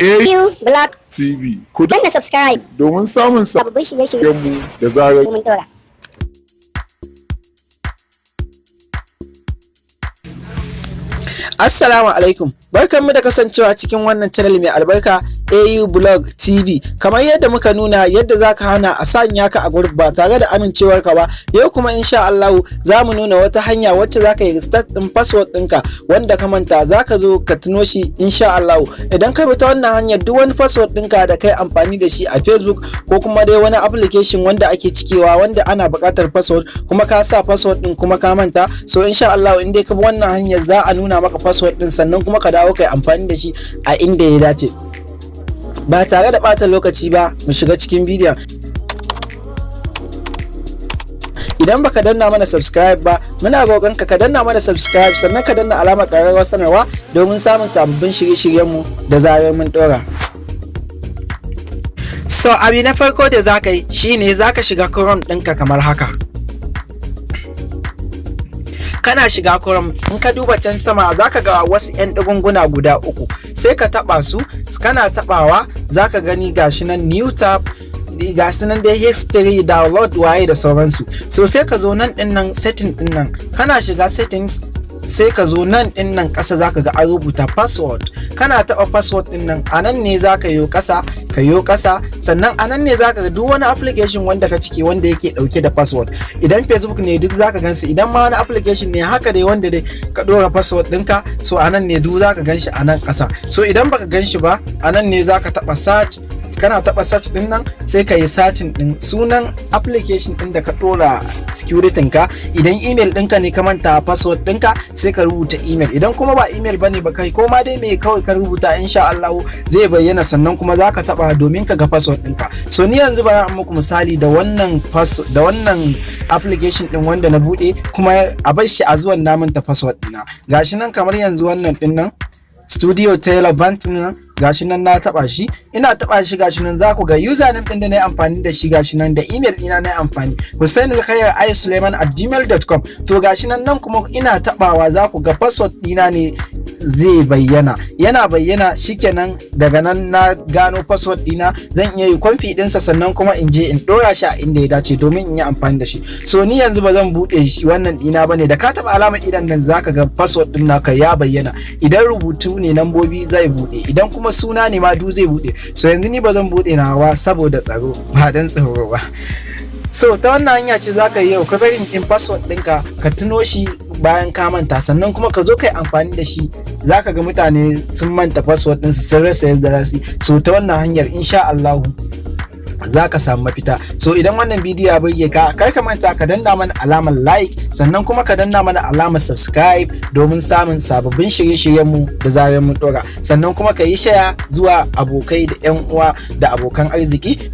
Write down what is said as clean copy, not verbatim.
A Black TV. Ku danna subscribe domin samun sababbin shirye-shirye mu da zarar mun dora. Assalamu alaikum, barkanmu da kasancewa cikin wannan channel mai albarka, AU Blog TV. Kamar yadda muka nuna yadda zaka hana a sanya ka a group ba tare da amincewarka ba, yau kuma insha Allah za mu nuna wata hanya wacce zaka yi restart din password ɗinka wanda ka manta, zaka zo ka tuno shi insha Allah. Idan ka bi ta wannan hanyar, duk wani password ɗinka da kai amfani da shi a Facebook ko kuma dai wani application wanda ake cikewa, wanda ana buƙatar password, kuma ka sa password ɗin kuma ka manta, so insha Allah in dai ka bi wannan hanyar, za a nuna maka password din, sannan kuma ka dawo kai amfani da shi a inda ya dace. Ba tare da ɓata lokaci ba, mu shiga cikin bidiyon. Idan baka danna mana subscribe ba, muna roƙon ka danna mana subscribe, sannan ka danna alamar ƙararrawar sanarwa domin samun sababbin shirye-shiryenmu da zarar mun ɗora. So abu na farko da za ka yi shine za ka shiga Chrome ɗinka kamar haka. Kana shiga Chrome, in ka duba can sama, zaka ga wasu 'yan ɗigunguna guda uku, sai ka taɓa su. Kana taɓawa, zaka gani gashi nan new tab, gashi nan dai history, download, waye da sauransu. So sai ka zo nan ɗin nan, setting ɗin nan. Kana shiga settings, sai ka zo nan ɗin nan ƙasa, zaka ga an rubuta password. Kana taɓa password ɗin nan, a nan ne zaka yo ƙasa, ka yo ƙasa, sannan a nan ne zaka ga duk wani application wanda ka cike wanda yake ɗauke da password. Idan Facebook ne, duk zaka gansu. Idan ma wani application ne haka dai wanda dai ka ɗora password ɗinka, so a nan ne duk zaka ganshi a nan ƙasa. So idan baka ganshi ba, a nan ne zaka taɓa search. Kana taɓa search din nan, sai ka yi searching din sunan application din da ka ɗora security ka. Idan email ɗinka ne ka manta password ɗinka, sai ka rubuta email. Idan kuma ba email bane ba, kai ko ma dai me kawai ka rubuta, insha Allah zai bayyana, sannan kuma zaka taɓa domin ka ga password ɗinka. So ni yanzu bari in muku misali da wannan application din wanda na buɗe, kuma a bar shi a zuwan na manta password ɗina. Gashi nan, kamar yanzu wannan ɗin nan, Studio Taylor Band nan, gashi nan na taba shi. Ina taba shi, gashi nan za ku ga username din da na yi amfani da shi, gashi nan da email ɗina na yi amfani, Hussein Alkhair I Suleiman@gmail.com. To gashi nan, nan kuma ina tabawa za ku ga password ɗina ne zai bayyana. Yana bayyana, shikenan, daga nan na gano password ɗina. Zan iya yi copy ɗinsa, sannan kuma in je in ɗora shi a inda ya dace domin in yi amfani da shi. So ni yanzu ba zan buɗe shi wannan ɗina bane. Da ka taɓa alamar idan nan, zaka ga password ɗin naka ya bayyana. Idan rubutu ne, nambobi zai buɗe. Idan kuma suna ne ma, du zai buɗe. So yanzu ni ba zan buɗe nawa saboda tsaro, ba dan tsaro ba. So ta wannan hanya ce zaka yi recovering din password ɗinka, ka tuno shi bayan ka manta, sannan kuma ka zo ka yi amfani da shi. Zaka ga mutane sun manta password ɗinsu, sun rasa yadda za su yi. So ta wannan hanyar, insha Allahu za ka samu mafita. So idan wannan bidiyo ya burge ka, kar ka manta ka danna mana alamar like, sannan kuma ka danna mana alamar subscribe domin samun sababbin shirye-shiryenmu da zarar mun dora, sannan kuma ka yi share zuwa abokai da 'yan uwa da abokan arziki.